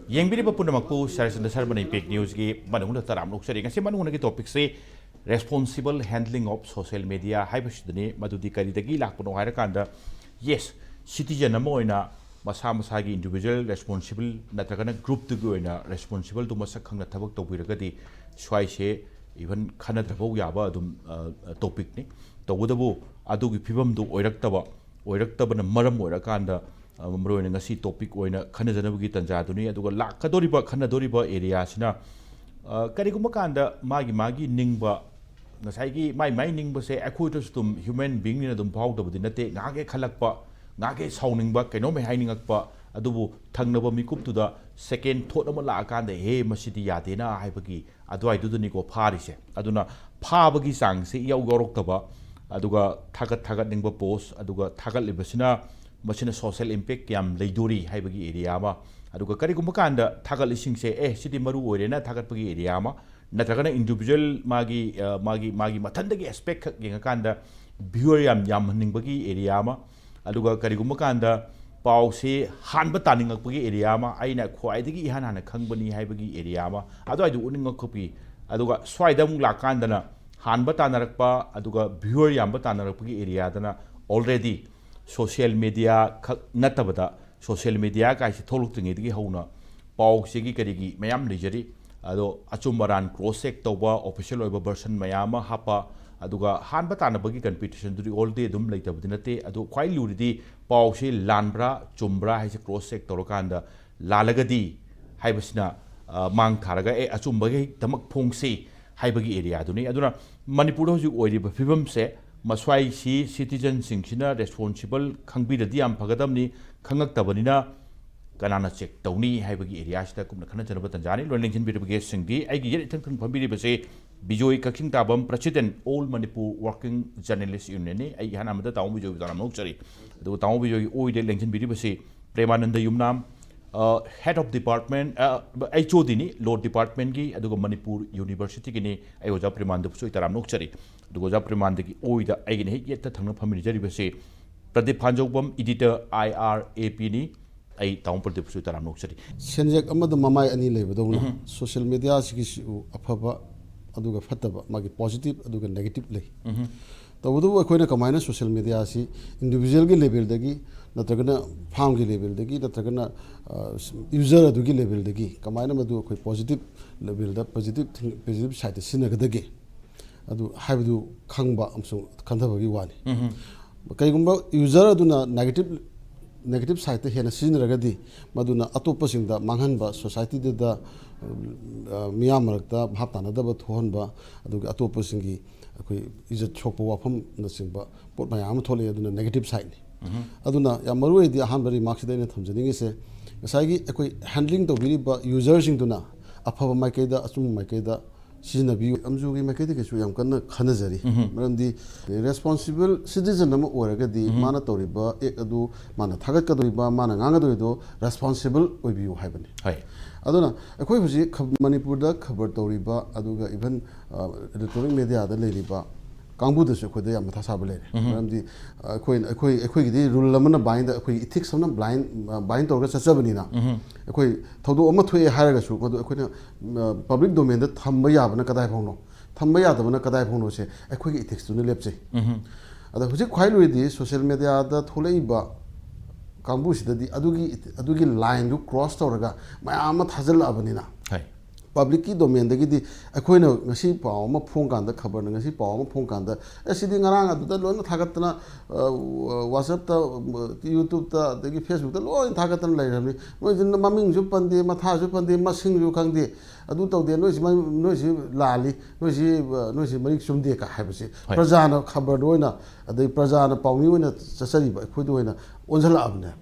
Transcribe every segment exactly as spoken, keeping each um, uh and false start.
ꯌꯦꯡꯕꯤꯔꯤꯕ ꯄꯨꯝꯅꯃꯛꯄꯨ ꯁꯔꯆꯟꯗ ꯁꯔꯃꯅ ꯏꯝꯄꯦꯛ ꯅ꯭ꯌꯨꯁꯀꯤ ꯃꯅꯨꯡꯗ ꯇꯔꯥꯝꯅ ꯑꯣꯛꯆꯔꯤ꯫ ꯉꯁꯤ ꯃꯅꯨꯡꯗꯒꯤ ꯇꯣꯄꯤꯛꯁꯤ ꯔꯦꯁꯄꯣꯟꯁꯤꯕꯜ ꯍꯦꯟꯗ꯭ꯂꯤꯡ ꯑꯣꯐ ꯁꯣꯁꯤꯌꯦꯜ ꯃꯦꯗꯤꯌꯥ ꯍꯥꯏꯕꯁꯤꯗꯅꯤ꯫ ꯃꯗꯨꯗꯤ ꯀꯔꯤꯗꯒꯤ ꯂꯥꯛꯄꯅꯣ ꯍꯥꯏꯔꯀꯥꯟꯗ, ꯌꯦꯁ, ꯁꯤꯇꯤꯖꯟ ꯑꯃ ꯑꯣꯏꯅ ꯃꯁꯥ ꯃꯁꯥꯒꯤ ꯏꯟꯗꯤꯕꯤꯖꯨꯋꯦꯜ ꯔꯦꯁꯄꯣꯟꯁꯤꯕꯜ ꯅꯠꯇ꯭ꯔꯒꯅ ꯒ꯭ꯔꯨꯞꯇꯨꯒꯤ ꯑꯣꯏꯅ ꯔꯦꯁꯄꯣꯟꯁꯤꯕꯜꯗꯨ ꯃꯁꯛ ꯈꯪꯅ ꯊꯕꯛ ꯇꯧꯕꯤꯔꯒꯗꯤ ꯁ꯭ꯋꯥꯏꯁꯦ ꯏꯚꯟ ꯈꯟꯅꯗ꯭ꯔꯐꯧ ꯌꯥꯕ ꯑꯗꯨꯝ ꯇꯣꯄꯤꯛꯅꯤ꯫ ꯇꯧꯕꯇꯕꯨ ꯑꯗꯨꯒꯤ ꯐꯤꯕꯝꯗꯨ ꯑꯣꯏꯔꯛꯇꯕ ꯑꯣꯏꯔꯛꯇꯕꯅ ꯃꯔꯝ ꯑꯣꯏꯔꯀꯥꯟꯗ, ꯑ, ꯃꯔꯨꯑꯣꯏꯅ ꯉꯁꯤ ꯇꯣꯄꯤꯛ ꯑꯣꯏꯅ ꯈꯟꯅꯖꯅꯕꯒꯤ ꯇꯥꯟꯖꯥꯗꯨꯅꯤ꯫ ꯑꯗꯨꯒ ꯂꯥꯛꯀꯗꯧꯔꯤꯕ, ꯈꯟꯅꯗꯧꯔꯤꯕ ꯑꯦꯔꯤꯌꯥꯁꯤꯅ, ꯑ, ꯀꯔꯤꯒꯨꯝꯕ ꯀꯥꯟꯗ ꯃꯥꯒꯤ ꯃꯥꯒꯤ ꯅꯤꯡꯕ, ꯉꯁꯥꯏꯒꯤ ꯃꯥꯏ ꯃꯥꯏ ꯅꯤꯡꯕꯁꯦ ꯑꯩꯈꯣꯏꯗꯁꯨ ꯑꯗꯨꯝ ꯍ꯭ꯌꯨꯃꯦꯟ ꯕꯤꯡꯅꯤꯅ ꯑꯗꯨꯝ ꯐꯥꯎꯗꯕꯗꯤ ꯅꯠꯇꯦ꯫ ꯉꯥꯏꯍꯥꯛ ꯍꯦꯛ ꯈꯜꯂꯛꯄ, ꯉꯥꯏꯍꯥꯛ ꯍꯦꯛ ꯁꯥꯎꯅꯤꯡꯕ, ꯀꯩꯅꯣꯝ ꯍꯦꯛ ꯍꯥꯏꯅꯤꯡꯉꯛꯄ, ꯑꯗꯨꯕꯨ ꯊꯪꯅꯕ ꯃꯤꯀꯨꯞꯇꯨꯗ ꯁꯦꯀꯦꯟ ꯊꯣꯠ ꯑꯃ ꯂꯥꯛꯑꯀꯥꯟꯗ, "ꯍꯦ, ꯃꯁꯤꯗꯤ ꯌꯥꯗꯦꯅ" ꯍꯥꯏꯕꯒꯤ ꯑꯗꯨꯋꯥꯏꯗꯨꯗꯅꯤꯀꯣ ꯐꯥꯔꯤꯁꯦ꯫ ꯑꯗꯨꯅ ꯐꯥꯕꯒꯤ ꯆꯥꯡꯁꯦ ꯏꯌꯥꯎ ꯌꯥꯎꯔꯛꯇꯕ, ꯑꯗꯨꯒ ꯊꯥꯒꯠ ꯊꯥꯒꯠꯅꯤꯡꯕ ꯄꯣꯁ, ꯑꯗꯨꯒ ꯊꯥꯒꯠꯂꯤꯕꯁꯤꯅ ꯃꯁꯤꯅ ꯁꯣꯁꯦꯜ ꯏꯝꯄꯦꯛ ꯀꯌꯥꯝ ꯂꯩꯗꯣꯔꯤ ꯍꯥꯏꯕꯒꯤ ꯑꯦꯔꯤꯌꯥ ꯑꯃ, ꯑꯗꯨꯒ ꯀꯔꯤꯒꯨꯝꯕ ꯀꯥꯟꯗ ꯊꯥꯒꯠꯂꯤꯁꯤꯡꯁꯦ, "ꯑꯦ, ꯁꯤꯗꯤ ꯃꯔꯨ ꯑꯣꯏꯔꯦꯅ" ꯊꯥꯒꯠꯄꯒꯤ ꯑꯦꯔꯤꯌꯥ ꯑꯃ, ꯅꯠꯇ꯭ꯔꯒꯅ ꯏꯟꯗꯤꯕꯤꯖꯨꯋꯦꯜ ꯃꯥꯒꯤ, ꯑ, ꯃꯥꯒꯤ, ꯃꯥꯒꯤ ꯃꯊꯟꯗꯒꯤ ꯑꯦꯁꯄꯦꯛ ꯈꯛ ꯌꯦꯡꯉꯀꯥꯟꯗ ꯚ꯭ꯌꯨꯋꯔ ꯌꯥꯝ ꯌꯥꯝꯍꯟꯅꯤꯡꯕꯒꯤ ꯑꯦꯔꯤꯌꯥ ꯑꯃ, ꯑꯗꯨꯒ ꯀꯔꯤꯒꯨꯝꯕ ꯀꯥꯟꯗ ꯄꯥꯎꯁꯤ ꯍꯥꯟꯕ ꯇꯥꯅꯤꯡꯉꯛꯄꯒꯤ ꯑꯦꯔꯤꯌꯥ ꯑꯃ, ꯑꯩꯅ ꯈ꯭ꯋꯥꯏꯗꯒꯤ ꯏꯍꯥꯟ ꯍꯥꯟꯅ ꯈꯪꯕꯅꯤ ꯍꯥꯏꯕꯒꯤ ꯑꯦꯔꯤꯌꯥ ꯑꯃ, ꯑꯗꯨꯋꯥꯏꯗꯨ ꯎꯠꯅꯤꯡꯉꯛꯄꯒꯤ, ꯑꯗꯨꯒ ꯁ꯭ꯋꯥꯏꯗ ꯑꯃꯨꯛ ꯂꯥꯛꯀꯥꯟꯗꯅ ꯍꯥꯟꯕ ꯇꯥꯅꯔꯛꯄ, ꯑꯗꯨꯒ ꯚ꯭ꯌꯨꯋꯔ ꯌꯥꯝꯕ ꯇꯥꯅꯔꯛꯄꯒꯤ ꯑꯦꯔꯤꯌꯥꯗꯅ ꯑꯣꯜꯔꯦꯗꯤ ꯁꯣꯁꯤꯌꯦꯜ ꯃꯦꯗꯤꯌꯥ ꯈꯛ ꯅꯠꯇꯕꯗ, ꯁꯣꯁꯤꯌꯦꯜ ꯃꯦꯗꯤꯌꯥ ꯀꯥꯏꯁꯤ ꯊꯣꯛꯂꯛꯇ꯭ꯔꯤꯉꯩꯗꯒꯤ ꯍꯧꯅ ꯄꯥꯎꯁꯤꯒꯤ ꯀꯔꯤꯒꯤ ꯃꯌꯥꯝ ꯂꯩꯖꯔꯤ꯫ ꯑꯗꯣ ꯑꯆꯨꯝ ꯑꯔꯥꯟ ꯀ꯭ꯔꯣꯁ ꯆꯦꯛ ꯇꯧꯕ, ꯑꯣꯐꯤꯁꯤꯌꯦꯜ ꯑꯣꯏꯕ ꯚꯔꯁꯟ ꯃꯌꯥꯝ ꯑꯃ ꯍꯥꯞꯄ, ꯑꯗꯨꯒ ꯍꯥꯟꯕ ꯇꯥꯟꯅꯕꯒꯤ ꯀꯝꯄꯤꯇꯤꯁꯟꯗꯨꯗꯤ ꯑꯣꯜ ꯗꯦ ꯑꯗꯨꯝ ꯂꯩꯇꯕꯗꯤ ꯅꯠꯇꯦ꯫ ꯑꯗꯣ ꯈ꯭ꯋꯥꯏ ꯂꯨꯔꯤꯗꯤ ꯄꯥꯎꯁꯤ ꯂꯥꯟꯕ꯭ꯔꯥ ꯆꯨꯝꯕ꯭ꯔꯥ ꯍꯥꯏꯁꯦ ꯀ꯭ꯔꯣꯁ ꯆꯦꯛ ꯇꯧꯔꯀꯥꯟꯗ ꯂꯥꯜꯂꯒꯗꯤ ꯍꯥꯏꯕꯁꯤꯅ, ꯑ, ꯃꯥꯡ ꯊꯥꯔꯒ, "ꯑꯦ, ꯑꯆꯨꯝꯕꯒꯤꯗꯃꯛ ꯐꯣꯡꯁꯤ" ꯍꯥꯏꯕꯒꯤ ꯑꯦꯔꯤꯌꯥꯗꯨꯅꯤ꯫ ꯑꯗꯨꯅ ꯃꯅꯤꯄꯨꯔꯗ ꯍꯧꯖꯤꯛ ꯑꯣꯏꯔꯤꯕ ꯐꯤꯕꯝꯁꯦ, ꯃꯁ꯭ꯋꯥꯏꯁꯤ ꯁꯤꯇꯤꯖꯟꯁꯤꯡꯁꯤꯅ ꯔꯦꯁꯄꯣꯟꯁꯤꯕꯜ ꯈꯪꯕꯤꯔꯗꯤ ꯌꯥꯝ ꯐꯒꯗꯕꯅꯤ, ꯈꯪꯉꯛꯇꯕꯅꯤꯅ ꯀꯅꯥꯅ ꯆꯦꯛ ꯇꯧꯅꯤ ꯍꯥꯏꯕꯒꯤ ꯑꯦꯔꯤꯌꯥꯁꯤꯗ ꯀꯨꯞꯅ ꯈꯟꯅꯖꯅꯕ ꯇꯟꯖꯥꯅꯤ꯫ ꯂꯣꯏꯅ ꯂꯦꯡꯁꯤꯟꯕꯤꯔꯕ ꯒꯦꯁꯁꯤꯡꯗꯤ, ꯑꯩꯒꯤ ꯌꯦꯠ ꯏꯊꯪ ꯊꯪ ꯐꯝꯕꯤꯔꯤꯕꯁꯤ Bijoy Kakchingtabam, president, all Manipur working journalists ꯌꯨꯅꯤꯌꯟꯅꯤ꯫ ꯑꯩ ꯏꯍꯥꯟ ꯍꯥꯟꯕꯗ ꯇꯥꯃꯣ ꯕꯤꯖꯣꯏꯕꯨ ꯇꯔꯥꯝꯅ ꯑꯣꯛꯆꯔꯤ꯫ ꯑꯗꯨꯒ ꯇꯥꯃꯣ ꯕꯤꯖꯣꯏꯒꯤ ꯑꯣꯏꯗ ꯂꯦꯡꯁꯤꯟꯕꯤꯔꯤꯕꯁꯤ ꯄ꯭ꯔꯦꯃꯥꯅꯟꯗ ꯌꯨꯝꯅꯥꯝ, ꯑ, ꯍꯦꯗ ꯑꯣꯐ ꯗꯤꯄꯥꯔꯠꯃꯦꯟ, ꯑ, ꯑꯩꯆ ꯑꯣ ꯗꯤꯅꯤ, ꯂꯣ ꯗꯤꯄꯥꯔꯠꯃꯦꯟꯒꯤ, ꯑꯗꯨꯒ ꯃꯅꯤꯄꯨꯔ ꯌꯨꯅꯤꯚꯔꯁꯤꯇꯤꯒꯤꯅꯤ꯫ ꯑꯩ ꯑꯣꯖꯥ ꯄ꯭ꯔꯦꯃꯥꯅꯟꯗꯕꯨꯁꯨ ꯑꯩ ꯇꯔꯥꯝꯅ ꯑꯣꯛꯆꯔꯤ꯫ ꯑꯗꯨꯒ ꯑꯣꯖꯥ ꯄ꯭ꯔꯦꯃꯥꯅꯟꯗꯒꯤ ꯑꯣꯏꯗ ꯑꯩꯒꯤꯅ ꯍꯦꯛ ꯌꯦꯠꯇ ꯊꯪꯅ ꯐꯝꯃꯤꯟꯅꯖꯔꯤꯕꯁꯤ Pradeep ꯐꯥꯟꯖꯧꯕꯝ, editor, I R A ꯄꯤꯅꯤ꯫ ꯑꯩ ꯇꯥꯃꯣ ꯄ꯭ꯔꯗꯤꯞꯁꯨ ꯇꯔꯥꯝꯅ ꯑꯣꯛꯆꯔꯤ꯫ ꯁꯦꯟꯖꯦꯛ ꯑꯃꯗ ꯃꯃꯥꯏ ꯑꯅꯤ ꯂꯩꯕꯗꯧꯅ, ꯁꯣꯁꯤꯌꯦꯜ ꯃꯦꯗꯤꯌꯥꯁꯤꯒꯤꯁꯨ ꯑꯐꯕ ꯑꯗꯨꯒ ꯐꯠꯇꯕ, ꯃꯥꯒꯤ ꯄꯣꯖꯤꯇꯤꯚ ꯑꯗꯨꯒ ꯅꯦꯒꯦꯇꯤꯚ ꯂꯩ꯫ ꯇꯧꯕꯇꯕꯨ ꯑꯩꯈꯣꯏꯅ ꯀꯃꯥꯏꯅ ꯁꯣꯁꯤꯌꯦꯜ ꯃꯦꯗꯤꯌꯥꯁꯤ ꯏꯟꯗꯤꯕꯤꯖꯨꯋꯦꯜꯒꯤ ꯂꯦꯚꯦꯜꯗꯒꯤ, ꯅꯠꯇ꯭ꯔꯒꯅ ꯐꯥꯝꯒꯤ ꯂꯦꯚꯦꯜꯗꯒꯤ, ꯅꯠꯇ꯭ꯔꯒꯅ ꯌꯨꯖꯔ ꯑꯗꯨꯒꯤ ꯂꯦꯚꯦꯜꯗꯒꯤ ꯀꯃꯥꯏꯅ ꯃꯗꯨ ꯑꯩꯈꯣꯏ ꯄꯣꯖꯤꯇꯤꯚ ꯂꯦꯚꯦꯜꯗ, ꯄꯣꯖꯤꯇꯤꯚ ꯊꯤꯡ ꯄꯣꯖꯤꯇꯤꯚ ꯁꯥꯏꯠꯇ ꯁꯤꯖꯤꯟꯅꯒꯗꯒꯦ, ꯑꯗꯨ ꯍꯥꯏꯕꯗꯨ ꯈꯪꯕ ꯑꯃꯁꯨꯡ ꯈꯟꯊꯕꯒꯤ ꯋꯥꯅꯤ꯫ ꯀꯩꯒꯨꯝꯕ ꯌꯨꯖꯔ ꯑꯗꯨꯅ ꯅꯦꯒꯦꯇꯤꯚ ꯅꯦꯒꯦꯇꯤꯚ ꯁꯥꯏꯠꯇ ꯍꯦꯟꯅ ꯁꯤꯖꯤꯟꯅꯔꯒꯗꯤ, ꯃꯗꯨꯅ ꯑꯇꯣꯞꯄꯁꯤꯡꯗ ꯃꯥꯡꯍꯟꯕ, ꯁꯣꯁꯥꯏꯇꯤꯗꯨꯗ, ꯑ, ꯃꯤꯌꯥꯝ ꯃꯔꯛꯇ ꯚꯥꯞ ꯇꯥꯅꯗꯕ ꯊꯣꯛꯍꯟꯕ, ꯑꯗꯨꯒ ꯑꯇꯣꯞꯄꯁꯤꯡꯒꯤ ꯑꯩꯈꯣꯏ ꯏꯖꯠ ꯁꯣꯛꯄ ꯋꯥꯐꯝꯅꯆꯤꯡꯕ ꯄꯣꯠ ꯃꯌꯥꯝ ꯑꯃ ꯊꯣꯛꯂꯛꯑꯦ꯫ ꯑꯗꯨꯅ ꯅꯦꯒꯦꯇꯤꯚ ꯁꯥꯏꯠꯅꯤ꯫ ꯑꯗꯨꯅ ꯌꯥꯝ ꯃꯔꯨ ꯑꯣꯏꯗꯤ ꯑꯍꯥꯟꯕ ꯔꯤꯃꯥꯔꯛꯁꯤꯗ ꯑꯩꯅ ꯊꯝꯖꯅꯤꯡꯉꯤꯁꯦ, ꯉꯁꯥꯏꯒꯤ ꯑꯩꯈꯣꯏ ꯍꯦꯟꯗ꯭ꯂꯤꯡ ꯇꯧꯕꯤꯔꯤꯕ ꯌꯨꯖꯔꯁꯤꯡꯗꯨꯅ ꯑꯐꯕ ꯃꯥꯏꯀꯩꯗ, ꯑꯆꯨꯝꯕ ꯃꯥꯏꯀꯩꯗ ꯁꯤꯖꯤꯟꯅꯕꯤꯌꯨ꯫ ꯑꯦꯝꯖꯨꯒꯤ ꯃꯥꯏꯀꯩꯗꯒꯤꯁꯨ ꯌꯥꯝ ꯀꯟꯅ ꯈꯟꯅꯖꯔꯤ꯫ ꯃꯔꯝꯗꯤ ꯔꯦꯁꯄꯣꯟꯁꯤꯕꯜ ꯁꯤꯇꯤꯖꯟ ꯑꯃ ꯑꯣꯏꯔꯒꯗꯤ ꯃꯥꯅ ꯇꯧꯔꯤꯕ ꯑꯦꯛ ꯑꯗꯨ, ꯃꯥꯅ ꯊꯥꯒꯠꯀꯗꯧꯔꯤꯕ, ꯃꯥꯅ ꯉꯥꯡꯒꯗꯧꯔꯤꯗꯣ ꯔꯦꯁꯄꯣꯟꯁꯤꯕꯜ ꯑꯣꯏꯕꯤꯌꯨ ꯍꯥꯏꯕꯅꯤ꯫ ꯍꯣꯏ꯫ ꯑꯗꯨꯅ ꯑꯩꯈꯣꯏ ꯍꯧꯖꯤꯛ ꯈ-, ꯃꯅꯤꯄꯨꯔꯗ ꯈꯕꯔ ꯇꯧꯔꯤꯕ, ꯑꯗꯨꯒ ꯏꯚꯟ, ꯑ, ꯏꯂꯦꯛꯇ꯭ꯔꯣꯅꯤꯛ ꯃꯦꯗꯤꯌꯥꯗ ꯂꯩꯔꯤꯕ ꯀꯥꯡꯕꯨꯗꯁꯨ ꯑꯩꯈꯣꯏꯗ ꯌꯥꯝ ꯃꯊꯥ ꯁꯥꯕ ꯂꯩꯔꯦ꯫ ꯃꯔꯝꯗꯤ ꯑꯩꯈꯣꯏ, ꯑꯩꯈꯣꯏ, ꯑꯩꯈꯣꯏꯒꯤꯗꯤ ꯔꯨꯜ ꯑꯃꯅ ꯕꯥꯏꯟꯗ, ꯑꯩꯈꯣꯏꯒꯤ ꯏꯊꯤꯛꯁ ꯑꯃꯅ ꯕ꯭ꯂꯥꯏꯟ, ꯕꯥꯏꯟ ꯇꯧꯔꯒ ꯆꯠꯆꯕꯅꯤꯅ, ꯑꯩꯈꯣꯏ ꯊꯧꯗꯣꯛ ꯑꯃ ꯊꯣꯛꯑꯦ ꯍꯥꯏꯔꯒꯁꯨ ꯃꯗꯨ ꯑꯩꯈꯣꯏꯅ, ꯑ, ꯄꯕ꯭ꯂꯤꯛ ꯗꯣꯃꯦꯟꯗ ꯊꯝꯕ ꯌꯥꯕꯅ ꯀꯗꯥꯏ ꯐꯥꯎꯅꯣ, ꯊꯝꯕ ꯌꯥꯗꯕꯅ ꯀꯗꯥꯏ ꯐꯥꯎꯅꯣꯁꯦ ꯑꯩꯈꯣꯏꯒꯤ ꯏꯊꯤꯛꯁꯇꯨꯅ ꯂꯦꯞꯆꯩ꯫ ꯑꯗ ꯍꯧꯖꯤꯛ ꯈ꯭ꯋꯥꯏ ꯂꯣꯏꯗꯤ ꯁꯣꯁꯤꯌꯦꯜ ꯃꯦꯗꯤꯌꯥꯗ ꯊꯣꯛꯂꯛꯏꯕ ꯀꯥꯡꯕꯨꯁꯤꯗꯗꯤ ꯑꯗꯨꯒꯤ, ꯑꯗꯨꯒꯤ ꯂꯥꯏꯟꯗꯨ ꯀ꯭ꯔꯣꯁ ꯇꯧꯔꯒ ꯃꯌꯥꯝ ꯑꯃ ꯊꯥꯖꯤꯜꯂꯛꯑꯕꯅꯤꯅ, ꯍꯣꯏ꯫ ꯄꯕ꯭ꯂꯤꯛꯀꯤ ꯗꯣꯃꯦꯟꯗꯒꯤꯗꯤ ꯑꯩꯈꯣꯏꯅ ꯉꯁꯤ ꯄꯥꯎ ꯑꯃ ꯐꯣꯡꯀꯥꯟꯗ, ꯈꯕꯔꯅ ꯉꯁꯤ ꯄꯥꯎ ꯑꯃ ꯐꯣꯡꯀꯥꯟꯗ, "ꯑꯦ, ꯁꯤꯗꯤ ꯉꯔꯥꯡ ꯑꯗꯨꯗ ꯂꯣꯏꯅ ꯊꯥꯒꯠꯇꯅ, ꯑ, ꯋꯥꯆꯞꯇ, ꯌꯨꯇ꯭ꯌꯨꯕꯇ, ꯑꯗꯒꯤ ꯐꯦꯁꯕꯨꯛꯇ ꯂꯣꯏꯅ ꯊꯥꯒꯠꯇꯅ ꯂꯩꯔꯕꯅꯤ꯫ ꯃꯣꯏꯁꯤꯅ ꯃꯃꯤꯡꯁꯨ ꯄꯟꯗꯦ, ꯃꯊꯥꯁꯨ ꯄꯟꯗꯦ, ꯃꯁꯤꯡꯁꯨ ꯈꯪꯗꯦ, ꯑꯗꯨ ꯇꯧꯗꯦ, ꯅꯣꯏꯁꯤ ꯃ-, ꯅꯣꯏꯁꯤ ꯂꯥꯜꯂꯤ, ꯅꯣꯏꯁꯤ, ꯑ, ꯅꯣꯏꯁꯤ ꯃꯔꯤꯛ ꯆꯨꯝꯗꯦ" ꯀ ꯍꯥꯏꯕꯁꯦ ꯍꯣꯏ꯫ ꯄ꯭ꯔꯖꯥꯅ ꯈꯕꯔꯗ ꯑꯣꯏꯅ, ꯑꯗꯩ ꯄ꯭ꯔꯖꯥꯅ ꯄꯥꯎꯃꯤ ꯑꯣꯏꯅ ꯆꯠꯆꯔꯤꯕ ꯑꯩꯈꯣꯏꯗ ꯑꯣꯏꯅ ꯑꯣꯟꯁꯤꯜꯂꯛꯑꯕꯅꯦ꯫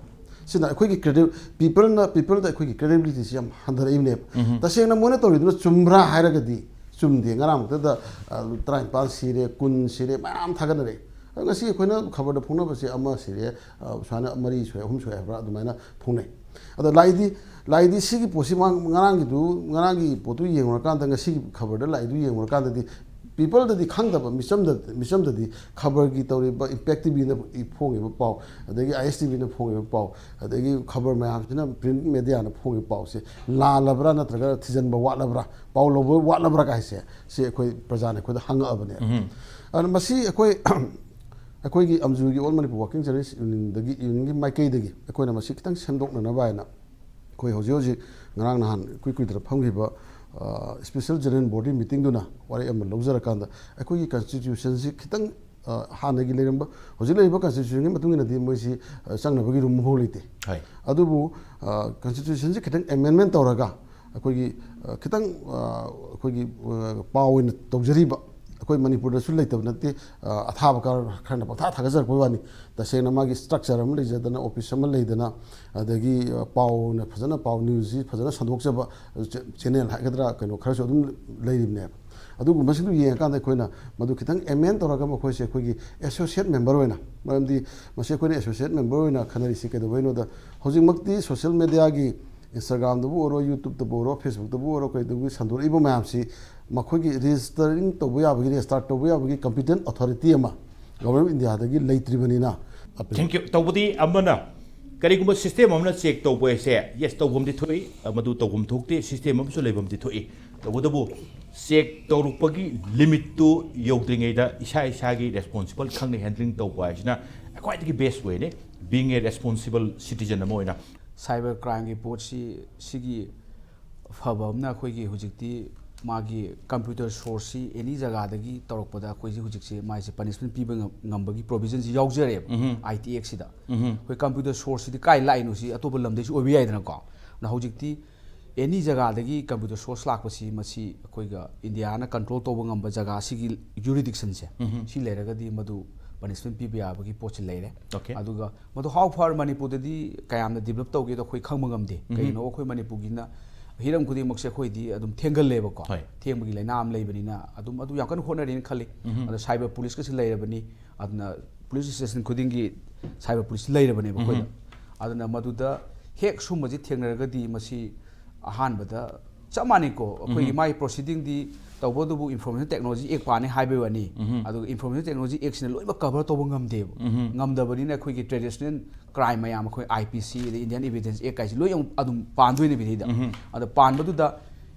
ꯁꯤꯅ ꯑꯩꯈꯣꯏꯒꯤ ꯀ꯭ꯔꯦꯗꯤ-, ꯄꯤꯄꯜꯅ, ꯄꯤꯄꯜꯗ ꯑꯩꯈꯣꯏꯒꯤ ꯀ꯭ꯔꯦꯗꯤꯕꯤꯂꯤꯇꯤꯁꯤ ꯌꯥꯝ ꯍꯟꯊꯔꯛꯏꯕꯅꯦꯕ꯫ ꯇꯁꯦꯡꯅ ꯃꯣꯏꯅ ꯇꯧꯔꯤꯗꯨꯅ ꯆꯨꯝꯕ꯭ꯔꯥ ꯍꯥꯏꯔꯒꯗꯤ ꯆꯨꯝꯗꯦ꯫ ꯉꯔꯥꯡꯃꯛꯇꯗ, ꯑ, ꯇꯔꯥꯅꯤꯄꯥꯟ ꯁꯤꯔꯦ, ꯀꯨꯟ ꯁꯤꯔꯦ, ꯃꯌꯥꯝ ꯊꯥꯒꯠꯅꯔꯛꯏ꯫ ꯑꯗꯣ ꯉꯁꯤ ꯑꯩꯈꯣꯏꯅ ꯈꯕꯔꯗ ꯐꯣꯡꯅꯕꯁꯦ ꯑꯃ ꯁꯤꯔꯦ, ꯑ, ꯁꯨꯃꯥꯏꯅ ꯃꯔꯤ ꯁꯣꯏ, ꯑꯍꯨꯝ ꯁꯣꯏ ꯍꯥꯏꯕ꯭ꯔꯥ, ꯑꯗꯨꯃꯥꯏꯅ ꯐꯣꯡꯅꯩ꯫ ꯑꯗꯣ ꯂꯥꯛꯏꯗꯤ, ꯂꯥꯛꯏꯗꯤ ꯁꯤꯒꯤ ꯄꯣꯠꯁꯤ ꯃꯥ-, ꯉꯔꯥꯡꯒꯤꯗꯨ, ꯉꯔꯥꯡꯒꯤ ꯄꯣꯠꯇꯨ ꯌꯦꯡꯉꯨꯔꯀꯥꯟꯗ ꯉꯁꯤꯒꯤ ꯈꯕꯔꯗ ꯂꯥꯛꯏꯗꯨ ꯌꯦꯡꯉꯨꯔꯀꯥꯟꯗꯗꯤ ꯄꯤꯄꯜꯗꯗꯤ ꯈꯪꯗꯕ, ꯃꯤꯆꯝꯗ ꯃꯤꯆꯝꯗꯗꯤ ꯈꯕꯔꯒꯤ ꯇꯧꯔꯤꯕ ꯏꯝꯄꯦꯛ ꯇꯤꯚꯤꯅ ꯐꯣꯡꯉꯤꯕ ꯄꯥꯎ, ꯑꯗꯒꯤ ꯑꯥꯏ ꯑꯦꯁ ꯇꯤꯚꯤꯅ ꯐꯣꯡꯉꯤꯕ ꯄꯥꯎ, ꯑꯗꯒꯤ ꯈꯕꯔ ꯃꯌꯥꯝꯁꯤꯅ, ꯄ꯭ꯔꯤꯟꯠ ꯃꯦꯗꯤꯌꯥꯅ ꯐꯣꯡꯉꯤꯕ ꯄꯥꯎꯁꯦ ꯂꯥꯜꯂꯕ꯭ꯔꯥ ꯅꯠꯇ꯭ꯔꯒ ꯊꯤꯖꯤꯟꯕ ꯋꯥꯠꯂꯕ꯭ꯔꯥ, ꯄꯥꯎ ꯂꯧꯕ ꯋꯥꯠꯂꯕ꯭ꯔꯥ ꯀꯥꯏꯁꯦ, ꯁꯤ ꯑꯩꯈꯣꯏ ꯄ꯭ꯔꯖꯥꯅ ꯑꯩꯈꯣꯏꯗ ꯍꯪꯉꯛꯑꯕꯅꯦ꯫ ꯑꯗꯨꯅ ꯃꯁꯤ ꯑꯩꯈꯣꯏ ꯑꯩꯈꯣꯏꯒꯤ ꯑꯝꯖꯨꯒꯤ All Manipur Working Journalist Unionꯗꯒꯤ, ꯌꯨꯅꯤꯌꯟꯒꯤ ꯃꯥꯏꯀꯩꯗꯒꯤ ꯑꯩꯈꯣꯏꯅ ꯃꯁꯤ ꯈꯤꯇꯪ ꯁꯦꯝꯗꯣꯛꯅꯅꯕ ꯍꯥꯏꯅ ꯑꯩꯈꯣꯏ ꯍꯧꯖꯤꯛ ꯍꯧꯖꯤꯛ ꯉꯔꯥꯡ ꯅꯍꯥꯟ ꯏꯀꯨꯏ ꯀꯨꯏꯗꯅ ꯐꯝꯈꯤꯕ ꯁ꯭ꯄꯦꯁꯦꯜ ꯖꯦꯅꯔꯦꯜ ꯕꯣꯗꯤ ꯃꯤꯇꯤꯡꯗꯨꯅ ꯋꯥꯔꯦꯞ ꯑꯃ ꯂꯧꯖꯔꯀꯥꯟꯗ ꯑꯩꯈꯣꯏꯒꯤ ꯀꯟꯁꯇꯤꯇ꯭ꯌꯨꯁꯟꯁꯤ ꯈꯤꯇꯪ, ꯑ, ꯍꯥꯟꯅꯒꯤ ꯂꯩꯔꯝꯕ, ꯍꯧꯖꯤꯛ ꯂꯩꯔꯤꯕ ꯀꯟꯁꯇꯤꯇ꯭ꯌꯨꯁꯟꯒꯤ ꯃꯇꯨꯡ ꯏꯟꯅꯗꯤ ꯃꯣꯏꯁꯤ, ꯑ, ꯆꯪꯅꯕꯒꯤ ꯔꯨꯝ ꯑꯃꯐꯥꯎ ꯂꯩꯇꯦ꯫ ꯍꯣꯏ꯫ ꯑꯗꯨꯕꯨ, ꯑ, ꯀꯟꯁꯇꯤꯇ꯭ꯌꯨꯁꯟꯁꯤ ꯈꯤꯇꯪ ꯑꯦꯃꯦꯟꯃꯦꯟ ꯇꯧꯔꯒ ꯑꯩꯈꯣꯏꯒꯤ, ꯑ, ꯈꯤꯇꯪ, ꯑ, ꯑꯩꯈꯣꯏꯒꯤ, ꯑ, ꯄꯥꯎ ꯑꯣꯏꯅ ꯇꯧꯖꯔꯤꯕ, ꯑꯩꯈꯣꯏ ꯃꯅꯤꯄꯨꯔꯗꯁꯨ ꯂꯩꯇꯕ ꯅꯠꯇꯦ, ꯑ, ꯑꯊꯥꯕ ꯈꯔ, ꯈꯔꯅ ꯄꯪꯊꯥ ꯊꯥꯒꯠꯆꯔꯛꯄꯒꯤ ꯋꯥꯅꯤ꯫ ꯇꯁꯦꯡꯅ ꯃꯥꯒꯤ ꯁ꯭ꯇ꯭ꯔꯛꯆꯔ ꯑꯃ ꯂꯩꯖꯗꯅ, ꯑꯣꯐꯤꯁ ꯑꯃ ꯂꯩꯗꯅ, ꯑꯗꯒꯤ, ꯑ, ꯄꯥꯎꯅ ꯐꯖꯅ, ꯄꯥꯎ ꯅ꯭ꯌꯨꯁꯁꯤ ꯐꯖꯅ ꯁꯟꯗꯣꯛꯆꯕ, ꯑ, ꯆꯦ-, ꯆꯦꯅꯦꯜ ꯍꯥꯏꯒꯗ꯭ꯔꯥ, ꯀꯩꯅꯣ, ꯈꯔꯁꯨ ꯑꯗꯨꯝ ꯂꯩꯔꯤꯕꯅꯦꯕ꯫ ꯑꯗꯨꯒꯨꯝꯕꯁꯤꯡꯗꯨ ꯌꯦꯡꯉꯀꯥꯟꯗ ꯑꯩꯈꯣꯏꯅ ꯃꯗꯨ ꯈꯤꯇꯪ ꯑꯦꯃꯦꯟ ꯇꯧꯔꯒ ꯃꯈꯣꯏꯁꯦ ꯑꯩꯈꯣꯏꯒꯤ ꯑꯦꯁꯣꯁꯤꯌꯦꯠ ꯃꯦꯝꯕꯔ ꯑꯣꯏꯅ, ꯃꯔꯝꯗꯤ ꯃꯁꯤ ꯑꯩꯈꯣꯏꯅ ꯑꯦꯁꯣꯁꯤꯌꯦꯠ ꯃꯦꯝꯕꯔ ꯑꯣꯏꯅ ꯈꯟꯅꯔꯤꯁꯤ ꯀꯩꯗꯧꯕꯩꯅꯣꯗ, ꯍꯧꯖꯤꯛꯃꯛꯇꯤ ꯁꯣꯁꯤꯌꯦꯜ ꯃꯦꯗꯤꯌꯥꯒꯤ, ꯏꯟꯁꯇꯥꯒ꯭ꯔꯥꯝꯗꯕꯨ ꯑꯣꯏꯔꯣ, ꯌꯨꯇ꯭ꯌꯨꯕꯇꯕꯨ ꯑꯣꯏꯔꯣ, ꯐꯦꯁꯕꯨꯛꯇꯕꯨ ꯑꯣꯏꯔꯣ, ꯀꯩꯗꯧꯕꯒꯤ ꯁꯟꯗꯣꯔꯛꯏꯕ ꯃꯌꯥꯝꯁꯤ ꯃꯈꯣꯏꯒꯤ ꯔꯦꯖꯤꯁꯇꯔꯤꯡ ꯇꯧꯕ ꯌꯥꯕꯒꯤ, ꯔꯦꯖꯤꯁꯇꯥꯔ ꯇꯧꯕ ꯌꯥꯕꯒꯤ ꯀꯝꯄꯤꯇꯦꯟ ꯑꯣꯊꯣꯔꯤꯇꯤ ꯑꯃ ꯒꯚꯔꯟꯃꯦꯟ ꯑꯣꯐ ꯏꯟꯗꯤꯌꯥꯗꯒꯤ ꯂꯩꯇ꯭ꯔꯤꯕꯅꯤꯅ, ꯑꯄꯤꯜ ꯊꯦꯡꯛ ꯌꯨ꯫ ꯇꯧꯕꯗꯤ ꯑꯃꯅ, ꯀꯔꯤꯒꯨꯝꯕ ꯁꯤꯁꯇꯦꯝ ꯑꯃꯅ ꯆꯦꯛ ꯇꯧꯕ ꯍꯥꯏꯁꯦ, ꯌꯦꯁ, ꯇꯧꯐꯝꯗꯤ ꯊꯣꯛꯏ, ꯃꯗꯨ ꯇꯧꯐꯝ ꯊꯣꯛꯇꯦ, ꯁꯤꯁꯇꯦꯝ ꯑꯃꯁꯨ ꯂꯩꯐꯝꯗꯤ ꯊꯣꯛꯏ꯫ ꯇꯧꯕꯇꯕꯨ ꯆꯦꯛ ꯇꯧꯔꯛꯄꯒꯤ ꯂꯤꯃꯤꯠꯇꯨ ꯌꯧꯗ꯭ꯔꯤꯉꯩꯗ ꯏꯁꯥ ꯏꯁꯥꯒꯤ ꯔꯦꯁꯄꯣꯟꯁꯤꯕꯜ ꯈꯪꯅ ꯍꯦꯟꯗ꯭ꯂꯤꯡ ꯇꯧꯕ ꯍꯥꯏꯁꯤꯅ ꯈ꯭ꯋꯥꯏꯗꯒꯤ ꯕꯦꯁ ꯋꯦꯅꯤ, being a responsible citizen ꯑꯃ ꯑꯣꯏꯅ꯫ ꯁꯥꯏꯕꯔ ꯀ꯭ꯔꯥꯏꯝꯒꯤ ꯄꯣꯠꯁꯤ, ꯁꯤꯒꯤ ꯐꯕ ꯑꯃꯅ ꯑꯩꯈꯣꯏꯒꯤ ꯍꯧꯖꯤꯛꯇꯤ ꯃꯥꯒꯤ ꯀꯝꯄ꯭ꯌꯨꯇꯔ ꯁꯣꯔꯁꯁꯤ ꯑꯦꯅꯤ ꯖꯒꯥꯗꯒꯤ ꯇꯧꯔꯛꯄꯗ ꯑꯩꯈꯣꯏꯁꯤ ꯍꯧꯖꯤꯛꯁꯦ ꯃꯥꯏꯁꯦ ꯄꯅꯤꯁꯃꯦꯟ ꯄꯤꯕ ꯉꯝ-, ꯉꯝꯕꯒꯤ ꯄ꯭ꯔꯣꯕꯤꯖꯟꯁꯤ ꯌꯥꯎꯖꯔꯦꯕ, ꯎꯝ꯫ ꯑꯥꯏ ꯇꯤ ꯑꯦꯛꯁꯤꯗ꯫ ꯎꯝ꯫ ꯑꯩꯈꯣꯏ ꯀꯝꯄ꯭ꯌꯨꯇꯔ ꯁꯣꯔꯁꯁꯤꯗꯤ ꯀꯥꯏ ꯂꯥꯛꯏꯅꯣ, ꯁꯤ ꯑꯇꯣꯞꯄ ꯂꯝꯗꯩꯁꯨ ꯑꯣꯏꯕ ꯌꯥꯏꯗꯅꯀꯣ꯫ ꯑꯗꯨꯅ ꯍꯧꯖꯤꯛꯇꯤ ꯑꯦꯅꯤ ꯖꯒꯥꯗꯒꯤ ꯀꯝꯄ꯭ꯌꯨꯇꯔ ꯁꯣꯔꯁ ꯂꯥꯛꯄꯁꯤ, ꯃꯁꯤ ꯑꯩꯈꯣꯏꯒ ꯏꯟꯗꯤꯌꯥꯅ ꯀꯟꯇ꯭ꯔꯣꯜ ꯇꯧꯕ ꯉꯝꯕ ꯖꯒꯥꯁꯤꯒꯤ ꯖꯨꯔꯤꯗꯤꯛꯁꯟꯁꯦ, ꯎꯝ꯫ ꯁꯤ ꯂꯩꯔꯒꯗꯤ ꯃꯗꯨ ꯄꯅꯤꯁꯃꯦꯟ ꯄꯤꯕ ꯌꯥꯕꯒꯤ ꯄꯣꯠꯁꯤ ꯂꯩꯔꯦ꯫ ꯑꯣꯀꯦ꯫ ꯑꯗꯨꯒ ꯃꯗꯨ how far ꯃꯅꯤꯄꯨꯔꯗꯗꯤ ꯀꯌꯥꯝꯅ ꯗꯤꯕꯂꯞ ꯇꯧꯒꯦꯗꯣ ꯑꯩꯈꯣꯏ ꯈꯪꯕ ꯉꯝꯗꯦ꯫ ꯎꯝ꯫ ꯀꯩꯒꯤꯅꯣ, ꯑꯩꯈꯣꯏ ꯃꯅꯤꯄꯨꯔꯒꯤꯅ ꯍꯤꯔꯝ ꯈꯨꯗꯤꯡꯃꯛꯁꯦ ꯑꯩꯈꯣꯏꯗꯤ ꯑꯗꯨꯝ ꯊꯦꯡꯒꯜꯂꯦꯕꯀꯣ꯫ ꯍꯣꯏ꯫ ꯊꯦꯡꯕꯒꯤ ꯂꯥꯏꯅꯥ ꯑꯃ ꯂꯩꯕꯅꯤꯅ ꯑꯗꯨꯝ ꯑꯗꯨ ꯌꯥꯝ ꯀꯟꯅ ꯍꯣꯠꯅꯔꯤꯅ ꯈꯜꯂꯤ꯫ ꯎꯝ꯫ ꯑꯗꯣ ꯁꯥꯏꯕꯔ ꯄꯨꯂꯤꯁꯀꯁꯨ ꯂꯩꯔꯕꯅꯤ, ꯑꯗꯨꯅ ꯄꯨꯂꯤꯁ ꯁ꯭ꯇꯦꯁꯟ ꯈꯨꯗꯤꯡꯒꯤ ꯁꯥꯏꯕꯔ ꯄꯨꯂꯤꯁ ꯂꯩꯔꯕꯅꯦꯕ ꯑꯩꯈꯣꯏꯗ꯫ ꯎꯝ꯫ ꯑꯗꯨꯅ ꯃꯗꯨꯗ ꯍꯦꯛ ꯁꯨꯝꯕꯁꯤ ꯊꯦꯡꯅꯔꯒꯗꯤ ꯃꯁꯤ ꯑꯍꯥꯟꯕꯗ ꯆꯞ ꯃꯥꯟꯅꯩꯀꯣ, ꯑꯩꯈꯣꯏꯒꯤ ꯃꯥꯒꯤ proceedingꯗꯤ ꯇꯧꯕꯇꯕꯨ Information Technology Act ꯄꯥꯟꯅꯤ ꯍꯥꯏꯕꯒꯤ ꯋꯥꯅꯤ꯫ ꯑꯗꯨꯒ Information Technology Actꯁꯤꯅ ꯂꯣꯏꯅꯃꯛ cover ꯇꯧꯕ ꯉꯝꯗꯦꯕ꯫ ꯉꯝꯗꯕꯅꯤꯅ ꯑꯩꯈꯣꯏꯒꯤ traditional crime ꯃꯌꯥꯝ, ꯑꯩꯈꯣꯏ I P C ꯑꯗꯩ Indian Evidence Act ꯀꯥꯏꯁꯦ ꯂꯣꯏ ꯑꯃꯨꯛ ꯑꯗꯨꯝ ꯄꯥꯟꯗꯣꯏꯅꯦꯕ ꯁꯤꯗ꯫ ꯑꯗꯣ ꯄꯥꯟꯕꯗꯨꯗ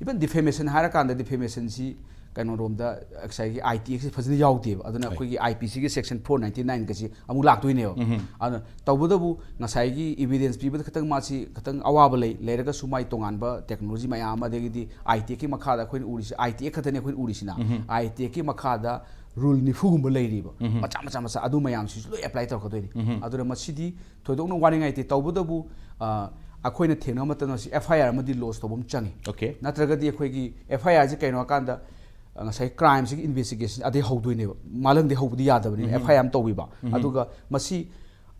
even defamation ꯍꯥꯏꯔꯀꯥꯟꯗ defamationꯁꯤ ꯀꯩꯅꯣꯔꯣꯝꯗ ꯉꯁꯥꯏꯒꯤ I T Actꯁꯤ ꯐꯖꯅ ꯌꯥꯎꯗꯦꯕ꯫ ꯑꯗꯨꯅ ꯑꯩꯈꯣꯏꯒꯤ I P Cꯒꯤ section four ninety nineꯒꯁꯤ ꯑꯃꯨꯛ ꯂꯥꯛꯇꯣꯏꯅꯦꯕ꯫ ꯑꯗꯨꯅ ꯇꯧꯕꯇꯕꯨ ꯉꯁꯥꯏꯒꯤ evidence ꯄꯤꯕꯗ ꯈꯤꯇꯪ ꯃꯥꯁꯤ ꯈꯤꯇꯪ ꯑꯋꯥꯕ ꯂꯩ, ꯂꯩꯔꯒꯁꯨ ꯃꯥꯏ ꯇꯣꯉꯥꯟꯕ technology ꯃꯌꯥꯝ ꯑꯃ, ꯑꯗꯒꯤꯗꯤ I T Actꯀꯤ ꯃꯈꯥꯗ ꯑꯩꯈꯣꯏꯅ ꯎꯔꯤꯁꯤ, I T Act ꯈꯛꯇꯅꯤ ꯑꯩꯈꯣꯏꯅ ꯎꯔꯤꯁꯤꯅ꯫ I T Actꯀꯤ ꯃꯈꯥꯗ rule ꯅꯤꯐꯨꯒꯨꯝꯕ ꯂꯩꯔꯤꯕ, ꯃꯆꯥ ꯃꯆꯥ ꯃꯆꯥ, ꯑꯗꯨ ꯃꯌꯥꯝꯁꯤꯁꯨ ꯂꯣꯏ apply ꯇꯧꯔꯛꯀꯗꯣꯏꯅꯤ꯫ ꯑꯗꯨꯅ ꯃꯁꯤꯗꯤ ꯊꯣꯏꯗꯣꯛꯅ ꯋꯥꯅꯤꯡꯉꯥꯏ ꯂꯩꯇꯦ꯫ ꯇꯧꯕꯇꯕꯨ, ꯑ, ꯑꯩꯈꯣꯏꯅ ꯊꯦꯡꯅꯕ ꯃꯇꯝꯗ ꯁꯤ F I R ꯑꯃꯗꯤ lodge ꯇꯧꯕ ꯑꯃ ꯆꯪꯉꯤ꯫ Okay. ꯅꯠꯇ꯭ꯔꯒꯗꯤ ꯑꯩꯈꯣꯏꯒꯤ F I Rꯁꯤ ꯀꯩꯅꯣ ꯍꯥꯏꯀꯥꯟꯗ, ꯑ, ꯉꯁꯥꯏ crimeꯁꯤꯒꯤ investigation ꯑꯗꯩ ꯍꯧꯗꯣꯏꯅꯦꯕ꯫ ꯃꯥꯂꯪꯗꯩ ꯍꯧꯕꯗꯤ ꯌꯥꯗꯕꯅꯤꯅ F I R ꯑꯃ ꯇꯧꯕꯤꯕ꯫ ꯑꯗꯨꯒ ꯃꯁꯤ,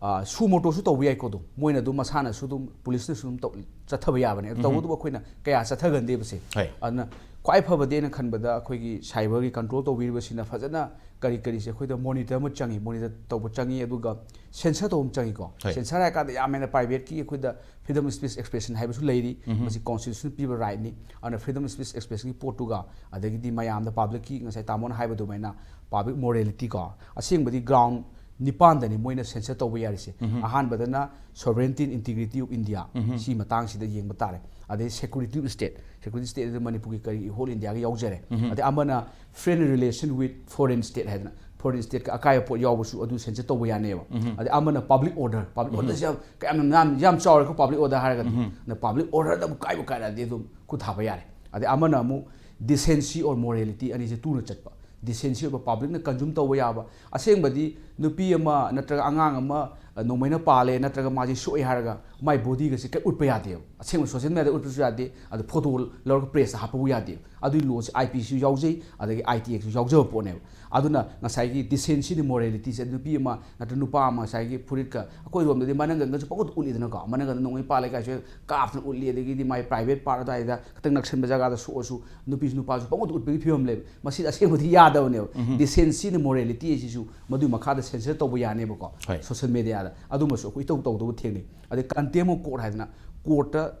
ꯑ, suo motu ꯁꯨ ꯇꯧꯕ ꯌꯥꯏꯀꯣ ꯑꯗꯨꯝ꯫ ꯃꯣꯏꯅ ꯑꯗꯨꯝ ꯃꯁꯥꯅꯁꯨ ꯑꯗꯨꯝ, policeꯅꯁꯨ ꯑꯗꯨꯝ ꯇꯧ-, ꯆꯠꯊꯕ ꯌꯥꯕꯅꯦ꯫ ꯑꯗꯨ ꯇꯧꯕꯇꯕꯨ ꯑꯩꯈꯣꯏꯅ ꯀꯌꯥ ꯆꯠꯊꯒꯟꯗꯦꯕꯁꯦ꯫ ꯍꯣꯏ꯫ ꯑꯗꯨꯅ ꯈ꯭ꯋꯥꯏ ꯐꯕꯗꯤ ꯑꯩꯅ ꯈꯟꯕꯗ ꯑꯩꯈꯣꯏꯒꯤ cyberꯒꯤ control ꯇꯧꯕꯤꯔꯤꯕꯁꯤꯅ ꯐꯖꯅ ꯀꯔꯤ ꯀꯔꯤꯁꯦ ꯑꯩꯈꯣꯏꯗ monitor ꯑꯃ ꯆꯪꯉꯤ, monitor ꯇꯧꯕ ꯆꯪꯉꯤ, ꯑꯗꯨꯒ censor ꯇꯧꯕ ꯑꯃ ꯆꯪꯉꯤꯀꯣ꯫ ꯍꯣꯏ꯫ Censor ꯍꯥꯏꯔꯀꯥꯟꯗ ꯌꯥꯝ ꯍꯦꯟꯅ privateꯀꯤ ꯑꯩꯈꯣꯏꯗ freedom of speech expression ꯍꯥꯏꯕꯁꯨ ꯂꯩꯔꯤ꯫ ꯃꯁꯤ constitutionꯅ ꯄꯤꯕ rightꯅꯤ꯫ ꯑꯗꯨꯅ freedom of speech expressionꯒꯤ ꯄꯣꯠꯇꯨꯒ, ꯑꯗꯒꯤꯗꯤ ꯃꯌꯥꯝꯗ, publicꯀꯤ ꯉꯁꯥꯏ ꯇꯥꯃꯣꯅ ꯍꯥꯏꯕ ꯑꯗꯨꯃꯥꯏꯅ public morality ꯀꯣ, ꯑꯁꯦꯡꯕꯗꯤ ground ꯅꯤꯄꯥꯟꯗꯅꯤ ꯃꯣꯏꯅ censor ꯇꯧꯕ ꯌꯥꯔꯤꯁꯦ꯫ ꯑꯍꯥꯟꯕꯗꯅ sovereignty and integrity of India, ꯁꯤ ꯃꯇꯥꯡꯁꯤꯗ ꯌꯦꯡꯕ ꯇꯥꯔꯦ꯫ ꯑꯗꯩ security of state, security state ꯑꯗꯨ ꯃꯅꯤꯄꯨꯔꯒꯤ ꯀꯔꯤ whole Indiaꯒꯤ ꯌꯥꯎꯖꯔꯦ꯫ ꯑꯗꯩ ꯑꯃꯅ friendly relation with foreign state ꯍꯥꯏꯗꯅ foreign stateꯀ ꯑꯀꯥꯏꯕ ꯄꯣꯠ ꯌꯥꯎꯕꯁꯨ ꯑꯗꯨ censor ꯇꯧꯕ ꯌꯥꯅꯦꯕ꯫ ꯑꯗꯩ ꯑꯃꯅ public order, public orderꯁꯦ ꯌꯥꯝ, ꯌꯥꯝ, ꯌꯥꯝ, ꯌꯥꯝ ꯆꯥꯎꯔꯦꯀꯣ public order ꯍꯥꯏꯔꯒꯗꯤ꯫ ꯑꯗ public orderꯗ ꯑꯃꯨꯛ ꯀꯥꯏꯕ ꯀꯥꯏꯔꯛꯑꯗꯤ ꯑꯗꯨꯝ ꯈꯨꯠ ꯊꯥꯕ ꯌꯥꯔꯦ꯫ ꯑꯗꯩ ꯑꯃꯅ ꯑꯃꯨꯛ decency or morality, ꯑꯅꯤꯁꯦ ꯇꯨꯅ ꯆꯠꯄ꯫ Decency ꯑꯣꯏꯕ, publicꯅ consume ꯇꯧꯕ ꯌꯥꯕ꯫ ꯑꯁꯦꯡꯕꯗꯤ ꯅꯨꯄꯤ ꯑꯃ ꯅꯠꯇ꯭ꯔꯒ ꯑꯉꯥꯡ ꯑꯃ, ꯑ, ꯅꯣꯡꯃꯩꯅ ꯄꯥꯜꯂꯦ ꯅꯠꯇ꯭ꯔꯒ ꯃꯥꯁꯦ ꯁꯣꯛꯑꯦ ꯍꯥꯏꯔꯒ ꯃꯥꯏ bodyꯒꯁꯦ ꯀꯩ ꯎꯠꯄ ꯌꯥꯗꯦꯕ꯫ ꯑꯁꯦꯡꯕ social mediaꯗ ꯎꯠꯄꯁꯨ ꯌꯥꯗꯦ, ꯑꯗꯨ photo ꯂꯧꯔꯒ pressꯇ ꯍꯥꯞꯄꯕꯨ ꯌꯥꯗꯦꯕ꯫ ꯑꯗꯨꯒꯤ lawꯁꯦ I P Cꯁꯨ ꯌꯥꯎꯖꯩ, ꯑꯗꯒꯤ I T Actꯁꯨ ꯌꯥꯎꯖꯕ ꯄꯣꯠꯅꯦꯕ꯫ ꯑꯗꯨꯅ ꯉꯁꯥꯏꯒꯤ decencyꯗꯤ, moralityꯁꯦ, ꯅꯨꯄꯤ ꯑꯃ ꯅꯠꯇ꯭ꯔꯒ ꯅꯨꯄꯥ ꯑꯃ ꯉꯁꯥꯏꯒꯤ ꯐꯨꯔꯤꯠꯀ, ꯑꯩꯈꯣꯏꯔꯣꯝꯗꯗꯤ ꯃꯅꯪꯒꯟꯒꯁꯨ ꯄꯪꯎꯠ ꯎꯠꯂꯤꯗꯅꯀꯣ, ꯃꯅꯪꯒꯟꯗ ꯅꯣꯡꯃꯩ ꯄꯥꯜꯂꯦ ꯀꯥꯏꯁꯨ ꯀꯥꯞꯇꯅ ꯎꯠꯂꯤ, ꯑꯗꯒꯤꯗꯤ ꯃꯥꯏ private part ꯑꯗꯨꯋꯥꯏꯗ ꯈꯤꯇꯪ ꯅꯛꯁꯟꯕ ꯖꯒꯥꯗ ꯁꯣꯛꯑꯁꯨ ꯅꯨꯄꯤꯁꯨ ꯅꯨꯄꯥꯁꯨ ꯄꯪꯎꯠ ꯎꯠꯄꯒꯤ ꯐꯤꯕꯝ ꯂꯩꯕ꯫ ꯃꯁꯤꯗꯤ ꯑꯁꯦꯡꯕꯗꯤ ꯌꯥꯗꯕꯅꯦꯕ꯫ Decencyꯅ morality ꯑꯁꯤꯁꯨ ꯃꯗꯨꯒꯤ ꯃꯈꯥꯗ censor ꯇꯧꯕ ꯌꯥꯅꯦꯕꯀꯣ, ꯍꯣꯏ꯫ Social mediaꯗ꯫ ꯑꯗꯨꯃꯁꯨ ꯑꯩꯈꯣꯏ ꯏꯇꯧ ꯇꯧꯗꯕ ꯊꯦꯡꯅꯩ꯫ ꯑꯗꯩ contempt of court ꯍꯥꯏꯗꯅ courtꯇ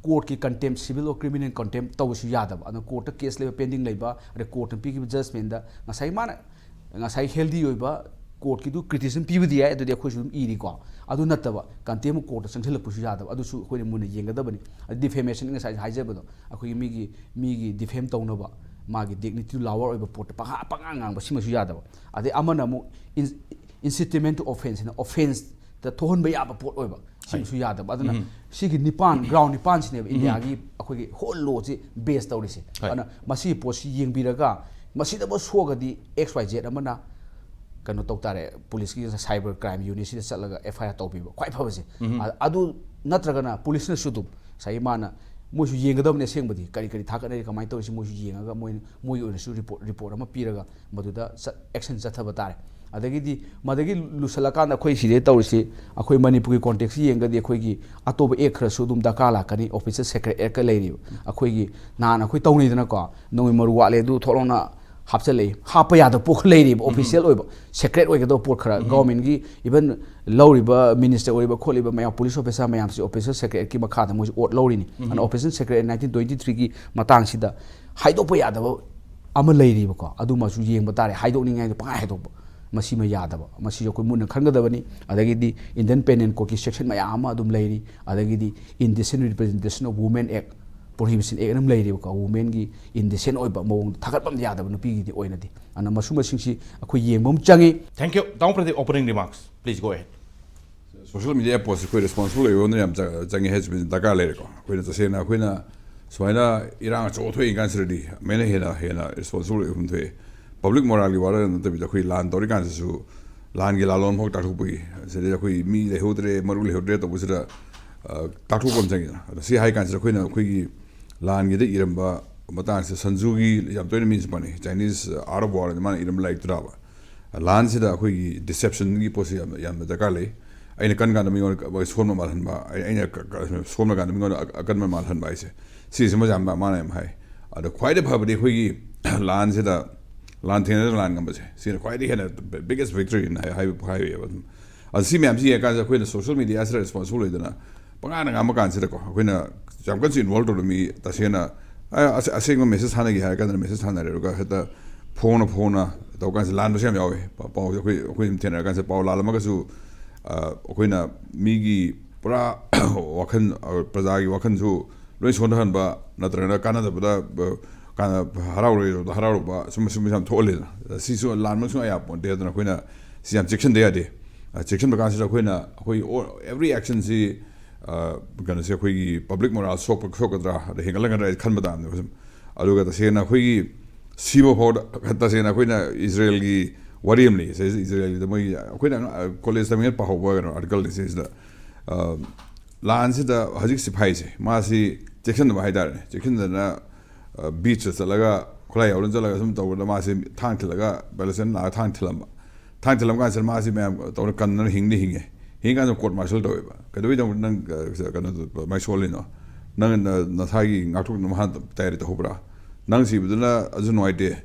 ꯀꯣꯔꯠꯀꯤ ꯀꯟꯇꯦꯝ, ꯁꯤꯚꯤꯜ ꯑꯣꯔ ꯀ꯭ꯔꯤꯃꯤꯅꯦꯜ ꯀꯟꯇꯦꯝ ꯇꯧꯕꯁꯨ ꯌꯥꯗꯕ꯫ ꯑꯗꯨꯅ ꯀꯣꯔꯠꯇ ꯀꯦꯁ ꯂꯩꯕ, ꯄꯦꯟꯗꯤꯡ ꯂꯩꯕ, ꯑꯗꯩ ꯀꯣꯔꯠꯅ ꯄꯤꯈꯤꯕ ꯖꯁꯃꯦꯟꯗ ꯉꯁꯥꯏ ꯃꯥꯅ ꯉꯁꯥꯏ ꯍꯦꯜꯗꯤ ꯑꯣꯏꯕ ꯀꯣꯔꯠꯀꯤꯗꯨ ꯀ꯭ꯔꯤꯇꯤꯁꯤꯖꯝ ꯄꯤꯕꯗꯤ ꯌꯥꯏ, ꯑꯗꯨꯗꯤ ꯑꯩꯈꯣꯏꯁꯨ ꯑꯗꯨꯝ ꯏꯔꯤꯀꯣ꯫ ꯑꯗꯨ ꯅꯠꯇꯕ ꯀꯟꯇꯦꯝ ꯑꯣꯐ ꯀꯣꯔꯠꯇ ꯆꯪꯁꯤꯜꯂꯛꯄꯁꯨ ꯌꯥꯗꯕ, ꯑꯗꯨꯁꯨ ꯑꯩꯈꯣꯏꯅ ꯃꯨꯟꯅ ꯌꯦꯡꯒꯗꯕꯅꯤ꯫ ꯑꯗꯩ ꯗꯤꯐꯦꯃꯦꯁꯟ ꯉꯁꯥꯏ ꯍꯥꯏꯖꯕꯗꯣ, ꯑꯩꯈꯣꯏꯒꯤ ꯃꯤꯒꯤ, ꯃꯤꯒꯤ ꯗꯤꯐꯦꯝ ꯇꯧꯅꯕ, ꯃꯥꯒꯤ ꯗꯤꯒꯅꯤꯇꯤ ꯂꯥꯋꯔ ꯑꯣꯏꯕ ꯄꯣꯠꯇ ꯄꯪꯍꯥ-, ꯄꯪꯉꯥꯡ ꯉꯥꯡꯕ, ꯁꯤꯃꯁꯨ ꯌꯥꯗꯕ꯫ ꯑꯗꯩ ꯑꯃꯅ ꯑꯃꯨꯛ ꯏꯟ-, ꯏꯟꯁꯤꯇꯤꯃꯦꯟ ꯇꯨ ꯑꯣꯐꯦꯟꯁꯅ ꯑꯣꯐꯦꯟꯁꯇ ꯊꯣꯛꯍꯟꯕ ꯌꯥꯕ ꯄꯣꯠ ꯑꯣꯏꯕ, ꯁꯤꯃꯁꯨ ꯌꯥꯗꯕ꯫ ꯑꯗꯨꯅ ꯁꯤꯒꯤ ꯅꯤꯄꯥꯟ, ꯒ꯭ꯔꯥꯎꯟ ꯅꯤꯄꯥꯟꯁꯤꯅꯦꯕ ꯏꯟꯗꯤꯌꯥꯒꯤ ꯑꯩꯈꯣꯏꯒꯤ ꯍꯣꯜ ꯂꯣꯁꯤ ꯕꯦꯁ ꯇꯧꯔꯤꯁꯦ꯫ ꯍꯣꯏ꯫ ꯑꯗꯨꯅ ꯃꯁꯤꯒꯤ ꯄꯣꯠꯁꯤ ꯌꯦꯡꯕꯤꯔꯒ, ꯃꯁꯤꯗꯕꯨ ꯁꯣꯛꯑꯒꯗꯤ ꯑꯦꯛꯁ ꯋꯥꯏ ꯖꯦꯠ ꯑꯃꯅ ꯀꯩꯅꯣ ꯇꯧ ꯇꯥꯔꯦ, ꯄꯨꯂꯤꯁꯀꯤ ꯁꯥꯏꯕꯔ ꯀ꯭ꯔꯥꯏꯝ ꯌꯨꯅꯤꯠꯁꯤꯗ ꯆꯠꯂꯒ ꯑꯦꯐ ꯑꯥꯏ ꯑꯥꯔ ꯇꯧꯕꯤꯕ ꯈ꯭ꯋꯥꯏ ꯐꯕꯁꯦ꯫ ꯑ-, ꯑꯗꯨ ꯅꯠꯇ꯭ꯔꯒꯅ ꯄꯨꯂꯤꯁꯅꯁꯨ ꯑꯗꯨꯝ ꯉꯁꯥꯏꯒꯤ ꯃꯥꯅ, ꯃꯣꯏꯁꯨ ꯌꯦꯡꯒꯗꯕꯅꯤ ꯑꯁꯦꯡꯕꯗꯤ, ꯀꯔꯤ ꯀꯔꯤ ꯊꯥꯒꯠꯅꯔꯤ, ꯀꯃꯥꯏꯅ ꯇꯧꯔꯤꯁꯤ ꯃꯣꯏꯁꯨ ꯌꯦꯡꯉꯒ ꯃꯣꯏ, ꯃꯣꯏꯒꯤ ꯑꯣꯏꯅꯁꯨ ꯔꯤꯄꯣꯔꯠ, ꯔꯤꯄꯣꯔꯠ ꯑꯃ ꯄꯤꯔꯒ ꯃꯗꯨꯗ ꯆꯠ-, ꯑꯦꯛꯁꯟ ꯆꯠꯊꯕ ꯇꯥꯔꯦ꯫ ꯑꯗꯒꯤꯗꯤ ꯃꯗꯒꯤ ꯂꯨꯁꯜꯂꯀꯥꯟꯗ ꯑꯩꯈꯣꯏ ꯁꯤꯗꯩ ꯇꯧꯔꯤꯁꯤ, ꯑꯩꯈꯣꯏ ꯃꯅꯤꯄꯨꯔꯒꯤ ꯀꯣꯟꯇꯦꯛꯁꯁꯤ ꯌꯦꯡꯒꯗꯤ ꯑꯩꯈꯣꯏꯒꯤ ꯑꯇꯣꯞꯄ ꯑꯦꯛ ꯈꯔꯁꯨ ꯑꯗꯨꯝ ꯗꯔꯀꯥꯔ ꯂꯥꯛꯀꯅꯤ꯫ ꯑꯣꯐꯤꯁꯦꯜ ꯁꯦꯀ꯭ꯔꯦꯠ ꯑꯦꯛꯀ ꯂꯩꯔꯤꯕ꯫ ꯑꯩꯈꯣꯏꯒꯤ ꯅꯍꯥꯟ ꯑꯩꯈꯣꯏ ꯇꯧꯅꯩꯗꯅꯀꯣ, ꯅꯣꯡꯃꯩ ꯃꯔꯨ ꯋꯥꯠꯂꯦ ꯑꯗꯨ ꯊꯣꯛꯂꯥꯎꯅ ꯍꯥꯞꯆꯤꯜꯂꯛꯏ꯫ ꯍꯥꯞꯄ ꯌꯥꯗꯕ ꯄꯣꯠ ꯈꯔ ꯂꯩꯔꯤꯕ, ꯑꯣꯐꯤꯁꯤꯌꯦꯜ ꯑꯣꯏꯕ, ꯁꯦꯀ꯭ꯔꯦꯠ ꯑꯣꯏꯒꯗꯕ ꯄꯣꯠ ꯈꯔ, ꯒꯚꯔꯟꯃꯦꯟꯠꯀꯤ ꯏꯚꯟ ꯂꯧꯔꯤꯕ ꯃꯤꯅꯤꯁꯇꯔ ꯑꯣꯏꯔꯤꯕ ꯈꯣꯠꯂꯤꯕ ꯃꯌꯥꯝ, ꯄꯨꯂꯤꯁ ꯑꯣꯐꯤꯁꯔ ꯃꯌꯥꯝꯁꯤ ꯑꯣꯐꯤꯁꯤꯌꯦꯜ ꯁꯦꯀ꯭ꯔꯦꯠꯀꯤ ꯃꯈꯥꯗ ꯃꯣꯏꯁꯨ ꯑꯣꯠ ꯂꯧꯔꯤꯅꯤ꯫ ꯑꯗꯨꯅ ꯑꯣꯐꯤꯁꯤꯌꯦꯜ ꯁꯦꯀ꯭ꯔꯦꯠ ꯅꯥꯏꯟꯇꯤꯟ ꯇ꯭ꯋꯦꯟꯇꯤ ꯊ꯭ꯔꯤꯒꯤ ꯃꯇꯥꯡꯁꯤꯗ ꯍꯥꯏꯗꯣꯛꯄ ꯌꯥꯗꯕ ꯑꯃ ꯂꯩꯔꯤꯕꯀꯣ, ꯑꯗꯨꯃꯁꯨ ꯌꯦꯡꯕ ꯇꯥꯔꯦ꯫ ꯍꯥꯏꯗꯣꯛꯅꯤꯡꯉꯥꯏꯗ ꯄꯪꯍꯥꯏ ꯍꯥꯏꯗꯣꯛꯄ, ꯃꯁꯤꯃ ꯌꯥꯗꯕ, ꯃꯁꯤꯁꯨ ꯑꯩꯈꯣꯏ ꯃꯨꯟꯅ ꯈꯟꯒꯗꯕꯅꯤ꯫ ꯑꯗꯒꯤꯗꯤ ꯏꯟꯗꯤꯌꯟ ꯄꯦꯅꯦꯜ ꯀꯣꯗꯀꯤ ꯁꯦꯛꯁꯟ ꯃꯌꯥꯝ ꯑꯃ ꯑꯗꯨꯝ ꯂꯩꯔꯤ꯫ ꯑꯗꯒꯤꯗꯤ indecent representation of women act, prohibition act ꯑꯗꯨꯝ ꯂꯩꯔꯤꯕꯀꯣ, ꯋꯨꯃꯦꯟꯒꯤ ꯏꯟꯗꯤꯁꯦꯟ ꯑꯣꯏꯕ ꯃꯑꯣꯡꯗ ꯊꯥꯒꯠꯄ ꯑꯃ ꯌꯥꯗꯕ ꯅꯨꯄꯤꯒꯤꯗꯤ ꯑꯣꯏꯅꯗꯤ꯫ ꯑꯗꯨꯅ ꯃꯁꯨꯝꯕꯁꯤꯡꯁꯤ ꯑꯩꯈꯣꯏ ꯌꯦꯡꯕ ꯑꯃ ꯆꯪꯉꯤ꯫ Thank you. ꯇꯥꯃꯣ Pradip, opening remarks, please go ahead. Social media post ꯑꯩꯈꯣꯏ ꯔꯦꯁꯄꯣꯟꯁꯤꯕꯜ ꯑꯣꯏꯕ ꯑꯃꯅ ꯌꯥꯝ ꯆ-, ꯆꯪꯉꯦ ꯍꯥꯏꯕꯁꯤ ꯗꯔꯀꯥꯔ ꯂꯩꯔꯦꯀꯣ꯫ ꯑꯩꯈꯣꯏꯅ ꯇꯁꯦꯡꯅ ꯑꯩꯈꯣꯏꯅ ꯁꯨꯃꯥꯏꯅ ꯏꯔꯥꯡ ꯑꯆꯧꯕ ꯊꯣꯛꯏ ꯀꯥꯟꯁꯤꯗꯗꯤ ꯑꯃꯅ ꯍꯦꯟꯅ, ꯍꯦꯟꯅ ꯔꯦꯁꯄꯣꯟꯁꯤꯕꯜ ꯑꯣꯏꯕ ꯑꯃ ꯊꯣꯛꯑꯦ꯫ ꯄꯕ꯭ꯂꯤꯛ ꯃꯣꯔꯥꯜꯒꯤ ꯋꯥꯔ ꯅꯠꯇꯕꯤꯗ ꯑꯩꯈꯣꯏ ꯂꯥꯟ ꯇꯧꯔꯤꯀꯥꯟꯁꯤꯁꯨ ꯂꯥꯟꯒꯤ ꯂꯥꯂꯣꯟ ꯐꯥꯎ ꯇꯥꯛꯊꯣꯛꯄꯒꯤ, ꯁꯤꯗꯩ ꯑꯩꯈꯣꯏ ꯃꯤ ꯂꯩꯍꯧꯗ꯭ꯔꯦ, ꯃꯔꯨ ꯂꯩꯍꯧꯗ꯭ꯔꯦ ꯇꯧꯕꯁꯤꯗ, ꯑ, ꯇꯥꯛꯊꯣꯛꯄ ꯑꯃ ꯆꯪꯉꯤꯗꯅ꯫ ꯑꯗꯣ ꯁꯤ ꯍꯥꯏ ꯀꯥꯟꯁꯤꯗ ꯑꯩꯈꯣꯏꯅ ꯑꯩꯈꯣꯏꯒꯤ ꯂꯥꯟꯒꯤꯗ ꯏꯔꯝꯕ ꯃꯇꯥꯡꯁꯤꯗ ꯁꯟꯖꯨꯒꯤ ꯌꯥꯝ ꯇꯣꯏꯅ ꯃꯤꯅꯁꯨ ꯄꯟꯅꯩ, Chinese Art of War ꯍꯥꯏꯅ ꯃꯥꯅ ꯏꯔꯝꯕ ꯂꯥꯏꯔꯤꯛꯇꯨꯗꯕ꯫ ꯂꯥꯟꯁꯤꯗ ꯑꯩꯈꯣꯏꯒꯤ ꯗꯤꯁꯦꯞꯁꯟꯒꯤ ꯄꯣꯠꯁꯤ ꯌꯥꯝꯅ, ꯌꯥꯝꯅ ꯗꯔꯀꯥꯔ ꯂꯩ꯫ ꯑꯩꯅ ꯀꯟ ꯀꯥꯟꯗ ꯃꯤꯉꯣꯟꯗ ꯁꯣꯟꯕ ꯃꯥꯜꯍꯟꯕ, ꯑꯩ-, ꯑꯩꯅ ꯀ-, ꯀ-, ꯁꯣꯟꯕ ꯀꯥꯟꯗ ꯃꯤꯉꯣꯟꯗ ꯑ-, ꯑꯀꯟꯕ ꯃꯥꯜꯍꯟꯕ ꯍꯥꯏꯁꯦ, ꯁꯤꯁꯤꯃ ꯌꯥꯝ ꯃꯥ-, ꯃꯥꯅ ꯌꯥꯝ ꯍꯥꯏ꯫ ꯑꯗꯣ ꯈ꯭ꯋꯥꯏꯗꯩ ꯐꯕꯗꯤ ꯑꯩꯈꯣꯏꯒꯤ ꯂꯥꯟꯁꯤꯗ, ꯂꯥꯟ ꯊꯦꯡꯅꯗꯅ ꯂꯥꯟ ꯉꯝꯕꯁꯦ, ꯁꯤꯅ ꯈ꯭ꯋꯥꯏꯗꯒꯤ ꯍꯦꯟꯅ biggest victory ꯍꯥꯏ-, ꯍꯥꯏꯕ, ꯍꯥꯏꯌꯦꯕ ꯑꯗꯨꯝ꯫ ꯑꯗꯣ ꯁꯤ ꯃꯌꯥꯝꯁꯤ ꯌꯦꯡꯉꯀꯥꯟꯗ ꯑꯩꯈꯣꯏꯅ ꯁꯣꯁꯤꯌꯦꯜ ꯃꯤꯗꯤꯌꯥꯁꯤꯗ ꯔꯦꯁꯄꯣꯟꯁꯤꯕꯜ ꯑꯣꯏꯗꯅ ꯄꯉꯥꯡꯗ ꯉꯥꯡꯕ ꯀꯥꯟꯁꯤꯗꯀꯣ, ꯑꯩꯈꯣꯏꯅ ꯌꯥꯝ ꯀꯟꯅ involve ꯇꯧꯗꯕ ꯃꯤ, ꯇꯁꯦꯡꯅ ꯑ, ꯑꯁ-, ꯑꯁꯦꯡꯕ message ꯊꯥꯅꯒꯦ ꯍꯥꯏꯔ ꯀꯥꯟꯗ message ꯊꯥꯅꯔꯦ, ꯑꯗꯨꯒ ꯍꯦꯛꯇ ꯐꯣꯡꯅ ꯐꯣꯡꯅ ꯇꯧ ꯀꯥꯟꯁꯤꯗ ꯂꯥꯟꯕꯁꯨ ꯌꯥꯝ ꯌꯥꯎꯋꯦ꯫ ꯄꯥ-, ꯄꯥꯎꯁꯦ ꯑꯩꯈꯣꯏ, ꯑꯩꯈꯣꯏ ꯑꯗꯨꯝ ꯊꯦꯡꯅꯔ ꯀꯥꯟꯁꯤꯗ ꯄꯥꯎ ꯂꯥꯜꯂꯝꯃꯒꯁꯨ, ꯑ, ꯑꯩꯈꯣꯏꯅ ꯃꯤꯒꯤ ꯄꯨꯔꯥ ꯋꯥꯈꯜ, ꯑ, ꯄ꯭ꯔꯖꯥꯒꯤ ꯋꯥꯈꯜꯁꯨ ꯂꯣꯏ ꯁꯣꯟꯊꯍꯟꯕ, ꯅꯠꯇ꯭ꯔꯒꯅ ꯀꯥꯟꯅꯗꯕꯗ, ꯑ, ꯀꯥꯟꯅ-, ꯍꯔꯥꯎꯔꯣꯏꯗꯕꯗ ꯍꯔꯥꯎꯔꯨꯕ, ꯁꯨꯝꯕ, ꯁꯨꯝꯕꯁꯨ ꯌꯥꯝ ꯊꯣꯛꯍꯜꯂꯦꯗꯅ꯫ ꯁꯤꯁꯨ ꯂꯥꯟꯕ ꯁꯨꯡꯌꯥ ꯌꯥꯄꯣꯟꯇꯦ꯫ ꯑꯗꯨꯅ ꯑꯩꯈꯣꯏꯅ ꯁꯤ ꯌꯥꯝ ꯆꯦꯛꯁꯤꯟꯗ ꯌꯥꯗꯦ꯫ ꯑ, ꯆꯦꯛꯁꯤꯟꯕ ꯀꯥꯟꯁꯤꯗ ꯑꯩꯈꯣꯏꯅ, ꯑꯩꯈꯣꯏ all, every actionꯁꯤ, ꯑ, ꯀꯩꯅꯣꯁꯦ, ꯑꯩꯈꯣꯏꯒꯤ public moral ꯁꯣꯛꯄ, ꯁꯣꯛꯀꯗ꯭ꯔꯥ, ꯑꯗ ꯍꯦꯟꯒꯠꯂꯛꯀꯗ꯭ꯔꯥ ꯍꯥꯏꯁꯦ ꯈꯟꯕ ꯇꯥꯕꯅꯦꯕ ꯁꯨꯝ꯫ ꯑꯗꯨꯒ ꯇꯁꯦꯡꯅ ꯑꯩꯈꯣꯏꯒꯤ ꯁꯤꯕ ꯐꯥꯎꯗ, ꯇꯁꯦꯡꯅ ꯑꯩꯈꯣꯏꯅ ꯏꯖꯔꯦꯜꯒꯤ ꯋꯥꯔꯤ ꯑꯃ ꯂꯩ꯫ ꯁꯤꯗꯩꯁꯤꯗ ꯏꯖꯔꯦꯜꯒꯤꯗ ꯃꯣꯏꯒꯤ, ꯑꯩꯈꯣꯏꯅ ꯑꯉꯥꯡ, ꯀꯣꯂꯦꯖ ꯇꯝꯃꯤꯉꯩꯗ ꯄꯥꯍꯧꯕ ꯀꯩꯅꯣ articleꯅꯤ ꯁꯤꯁꯤꯗ꯫ ꯑ, ꯂꯥꯟꯁꯤꯗ ꯍꯧꯖꯤꯛ ꯁꯤꯐꯥꯏꯁꯦ, ꯃꯥꯁꯤ ꯆꯦꯛꯁꯤꯟꯗꯕ ꯍꯥꯏꯇꯥꯔꯦꯅꯦ, ꯆꯦꯛꯁꯤꯟꯗꯅ, ꯑ, beachꯇ ꯆꯠꯂꯒ, ꯈꯨꯠꯂꯥꯏ ꯌꯥꯎꯗꯅ ꯆꯠꯂꯒ ꯁꯨꯝ ꯇꯧꯕꯗ, ꯃꯥꯁꯤ ꯊꯥꯡ ꯊꯤꯜꯂꯒ, Palestine ꯂꯥꯛꯑꯒ ꯊꯥꯡ ꯊꯤꯜꯂꯝꯕ꯫ ꯊꯥꯡ ꯊꯤꯜꯂꯝ ꯀꯥꯟꯁꯤꯗ ꯃꯥꯁꯤ ꯃꯌꯥꯝ ꯇꯧꯔ ꯀꯟꯗꯅ ꯍꯤꯡꯗꯤ ꯍꯤꯡꯉꯦ꯫ ꯍꯤꯡ ꯀꯥꯟꯗ court martial ꯇꯧꯋꯦꯕ꯫ "ꯀꯩꯗꯧꯕꯩ ꯇꯧꯕ ꯅꯪ, ꯑ, ꯀꯩꯅꯣ, ꯃꯥꯏ ꯁꯣꯜꯂꯤꯅꯣ? ꯅꯪ ꯅ-, ꯅꯁꯥꯒꯤ ꯉꯥꯛꯊꯣꯛꯅꯕ ꯍꯥꯟꯅ ꯇꯌꯥꯔꯤ ꯇꯧꯍꯧꯕ꯭ꯔꯥ? ꯅꯪ ꯁꯤꯕꯗꯨꯅ ꯑꯗꯨ ꯅꯨꯡꯉꯥꯏꯇꯦ꯫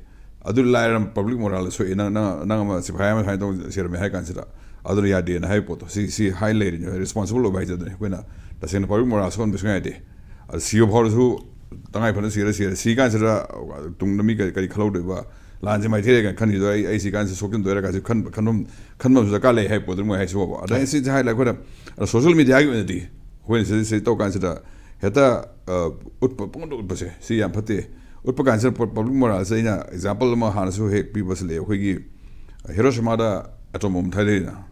ꯑꯗꯨ ꯂꯥꯏꯔ public moral ꯁꯣꯛꯑꯦ꯫ ꯅꯪ, ꯅꯪ, ꯅꯪ ꯑꯃ ꯁꯤꯐꯥꯏ ꯑꯃ ꯁꯨꯃꯥꯏꯅ ꯇꯧ ꯁꯤꯔꯝꯃꯦ ꯍꯥꯏ ꯀꯥꯟꯁꯤꯗ ꯑꯗꯨꯅ ꯌꯥꯗꯦꯅ ꯍꯥꯏꯕ ꯄꯣꯠꯇꯣ꯫ ꯁꯤ, ꯁꯤ ꯍꯥꯏ ꯂꯩꯔꯤꯅꯦ꯫ Responsible ꯑꯣꯏꯕ ꯍꯥꯏꯁꯦ ꯑꯗꯨꯅꯤ꯫ ꯑꯩꯈꯣꯏꯅ ꯇꯁꯦꯡꯅ public moral ꯁꯣꯛꯍꯟꯕ ꯁꯨꯡꯌꯥ ꯌꯥꯗꯦ꯫ ꯑꯗ ꯁꯤꯕ ꯐꯥꯎꯔꯁꯨ ꯇꯉꯥꯏ ꯐꯗꯅ ꯁꯤꯔ ꯁꯤꯔꯦ꯫ ꯁꯤ ꯀꯥꯟꯁꯤꯗ ꯇꯨꯡꯗ ꯃꯤ ꯀꯔꯤ, ꯀꯔꯤ ꯈꯜꯍꯧꯗꯣꯏꯕ? ꯂꯥꯟꯁꯦ ꯃꯥꯏꯊꯤꯔꯦ ꯀꯥꯏꯅ ꯈꯟꯈꯤꯗꯣꯏꯔꯥ? ꯑꯩ, ꯑꯩ ꯁꯤ ꯀꯥꯟꯁꯤꯗ ꯁꯣꯛꯆꯤꯟꯗꯣꯏꯔꯥ ꯀꯥꯏꯁꯤ ꯈꯟꯕ, ꯈꯟꯐꯝ, ꯈꯟꯐꯝꯁꯨ ꯗꯔꯀꯥꯔ ꯂꯩ ꯍꯥꯏꯕ ꯄꯣꯠꯇꯨ ꯃꯣꯏ ꯍꯥꯏꯁꯤꯕꯣꯕ꯫ ꯑꯗ ꯑꯩ ꯁꯤꯁꯦ ꯍꯥꯏ ꯂꯩ ꯑꯩꯈꯣꯏꯅ, ꯑꯗ social mediaꯒꯤ ꯑꯣꯏꯅꯗꯤ ꯑꯩꯈꯣꯏꯅ ꯁꯤꯗ, ꯁꯤꯗ ꯇꯧ ꯀꯥꯟꯁꯤꯗ ꯍꯦꯛꯇ, ꯑ, ꯎꯠꯄ, ꯄꯪꯎꯠꯇ ꯎꯠꯄꯁꯦ ꯁꯤ ꯌꯥꯝ ꯐꯠꯇꯦ꯫ ꯎꯠꯄ ꯀꯥꯟꯁꯤꯗ ꯄ-, public moralꯁꯦ ꯑꯩꯅ example ꯑꯃ ꯍꯥꯟꯅꯁꯨ ꯍꯦꯛ ꯄꯤꯕꯁꯨ ꯂꯩ꯫ ꯑꯩꯈꯣꯏꯒꯤ Hiroshimada atom bomb ꯊꯥꯗꯩꯗꯅ꯫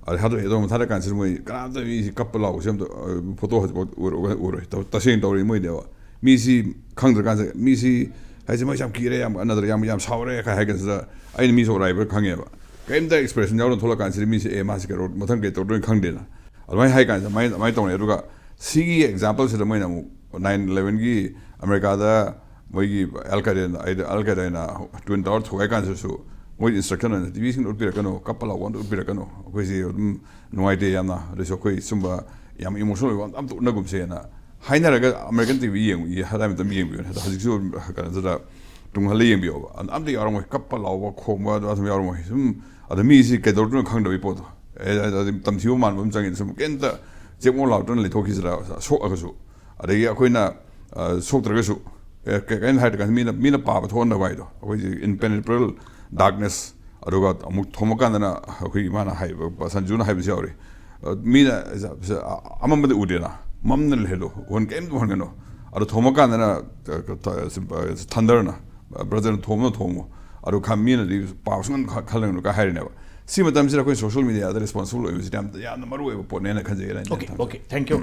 ꯑꯗ ꯊꯥꯗꯣꯛꯑꯦ, atom bomb ꯊꯥꯗ ꯀꯥꯟꯁꯤꯗ ꯃꯣꯏ ꯀꯅꯥꯝꯇ ꯃꯤꯁꯤ ꯀꯞꯄ ꯂꯥꯎꯕꯁꯦ ꯑꯝꯇ, ꯑ, photo ꯍꯧꯖꯤꯛꯐꯥꯎ ꯎꯔ-, ꯎꯔꯣꯏ꯫ ꯇ-, ꯇꯁꯦꯡꯅ ꯇꯧꯔꯤ ꯃꯣꯏꯅꯦꯕ꯫ ꯃꯤꯁꯤ ꯈꯪꯗ꯭ꯔꯀꯥꯟꯁꯤꯗ, ꯃꯤꯁꯤ ꯍꯥꯏꯁꯦ ꯃꯣꯏꯁꯦ ꯌꯥꯝ ꯀꯤꯔꯦ, ꯌꯥꯝ, ꯅꯠꯇ꯭ꯔꯒ ꯌꯥꯝ, ꯌꯥꯝ ꯁꯥꯎꯔꯦ ꯀꯥꯏ ꯍꯥꯏ ꯀꯥꯟꯁꯤꯗ ꯑꯩꯅ ꯃꯤꯁꯨ ꯑꯔꯥꯏꯕ ꯈꯪꯉꯦꯕ꯫ ꯀꯔꯤꯝꯇ expression ꯌꯥꯎꯗꯅ ꯊꯣꯛꯂꯛꯀꯥꯟꯁꯤꯗ ꯃꯤꯁꯦ, "ꯑꯦ, ꯃꯥꯁꯤ ꯀꯩꯗꯧ-, ꯃꯊꯪ ꯀꯩ ꯇꯧꯗꯣꯏꯅꯣ ꯈꯪꯗꯦꯅ"꯫ ꯑꯗꯨꯃꯥꯏꯅ ꯍꯥꯏ ꯀꯥꯟꯁꯤꯗ ꯑꯗꯨꯃꯥꯏꯅ, ꯑꯗꯨꯃꯥꯏꯅ ꯇꯧꯅꯩ꯫ ꯑꯗꯨꯒ ꯁꯤꯒꯤ exampleꯁꯤꯗ ꯃꯣꯏꯅ ꯑꯃꯨꯛ nine elevenꯒꯤ ꯑꯃꯦꯔꯤꯀꯥꯗ ꯃꯣꯏꯒꯤ Al Qaeda, Al Qaeda ꯍꯥꯏꯅ Twin Tower ꯊꯨꯒꯥꯏ ꯀꯥꯟꯗꯁꯨ ꯃꯣꯏ instruction ꯑꯣꯏꯅ TVꯁꯤꯡꯗ ꯎꯠꯄꯤꯔꯛꯀꯅꯨ, ꯀꯞꯄ ꯂꯥꯎꯕ ꯑꯝꯇ ꯎꯠꯄꯤꯔꯛꯀꯅꯨ, ꯑꯩꯈꯣꯏꯁꯤ ꯑꯗꯨꯝ ꯅꯨꯡꯉꯥꯏꯇꯦ ꯌꯥꯝꯅ, ꯑꯗꯨꯁꯨ ꯑꯩꯈꯣꯏ ꯁꯨꯝꯕ ꯌꯥꯝ emotional ꯑꯣꯏꯕ ꯑꯝꯇ, ꯑꯝꯇ ꯎꯠꯅꯒꯨꯝꯁꯦꯅ ꯍꯥꯏꯅꯔꯒ American TV ꯌꯦꯡꯉꯨ, ꯍꯥꯏ ꯃꯇꯝ ꯌꯦꯡꯕꯤꯌꯨꯅꯦ꯫ ꯑꯗꯣ ꯍꯧꯖꯤꯛꯁꯨ ꯀꯩꯅꯣꯗꯨꯗ ꯇꯨꯡꯍꯜꯂ ꯌꯦꯡꯕꯤꯌꯣꯕ꯫ ꯑꯝ-, ꯑꯝꯇ ꯌꯥꯎꯔꯝꯃꯣꯏ, ꯀꯞꯄ ꯂꯥꯎꯕ ꯈꯣꯡꯕ ꯑꯗꯨ ꯑꯗꯨꯝ ꯌꯥꯎꯔꯝꯃꯣꯏ꯫ ꯁꯨꯝ ꯑꯗ ꯃꯤꯁꯤ ꯀꯩꯗꯧꯔꯛꯇꯣꯏꯅꯣ ꯈꯪꯗꯕꯒꯤ ꯄꯣꯠꯇꯣ꯫ ꯑꯦ, ꯑꯗ, ꯑꯗ ꯇꯝꯊꯤꯕ ꯃꯥꯟꯕ ꯑꯃ ꯆꯪꯉꯤ꯫ ꯁꯨꯝ ꯀꯩꯝꯇ ꯆꯦꯛꯃꯣ ꯂꯥꯎꯗꯅ ꯂꯩꯊꯣꯛꯈꯤꯁꯤꯔ, ꯁꯣꯛꯑꯒꯁꯨ? ꯑꯗꯒꯤ ꯑꯩꯈꯣꯏꯅ, ꯑ, ꯁꯣꯛꯇ꯭ꯔꯒꯁꯨ, ꯑꯦ, ꯀ-, ꯀꯩꯅꯣ ꯍꯥꯏꯔꯀꯥꯟꯗ ꯃꯤꯅ, ꯃꯤꯅ ꯄꯥꯕ ꯊꯣꯛꯍꯟꯗꯕ ꯍꯥꯏꯗꯣ, ꯑꯩꯈꯣꯏꯁꯦ impenetrable darkness, ꯑꯗꯨꯒ ꯑꯃꯨꯛ ꯊꯣꯝꯃꯀꯥꯟꯗꯅ ꯑꯩꯈꯣꯏ ꯏꯃꯥꯅ ꯍꯥꯏꯕ, ꯁꯟꯖꯨꯅ ꯍꯥꯏꯕꯁꯨ ꯌꯥꯎꯔꯤ, ꯑ, ꯃꯤꯅ ꯑꯃꯝꯕꯗ ꯎꯗꯦꯅ, ꯃꯝꯅ ꯂꯩꯍꯜꯂꯣ, ꯎꯍꯟ, ꯀꯔꯤꯝꯇ ꯎꯍꯟꯒꯅꯨ, ꯑꯗꯣ ꯊꯣꯝꯃꯀꯥꯟꯗꯅ, ꯑ, ꯊꯟꯗꯔꯅ, ꯕ꯭ꯔꯗꯔꯅ ꯊꯣꯝꯅ ꯊꯣꯝꯃꯨ, ꯑꯗꯨ ꯈ-, ꯃꯤꯅꯗꯤ ꯄꯥꯕ ꯁꯨꯡꯈꯟ ꯈ-, ꯈꯜꯂꯒꯅꯨ ꯀꯥꯏ ꯍꯥꯏꯔꯤꯅꯦꯕ꯫ ꯁꯤ ꯃꯇꯝꯁꯤꯗ ꯑꯩꯈꯣꯏ social media ꯗ responsible ꯑꯣꯏꯕꯁꯤꯗꯤ ꯌꯥꯝ, ꯌꯥꯝꯅ ꯃꯔꯨ ꯑꯣꯏꯕ ꯄꯣꯠꯅꯦꯅ ꯈꯟꯖꯩ ꯑꯩꯅ Okay, ꯊꯝꯖꯒꯦ꯫ Okay, thank you.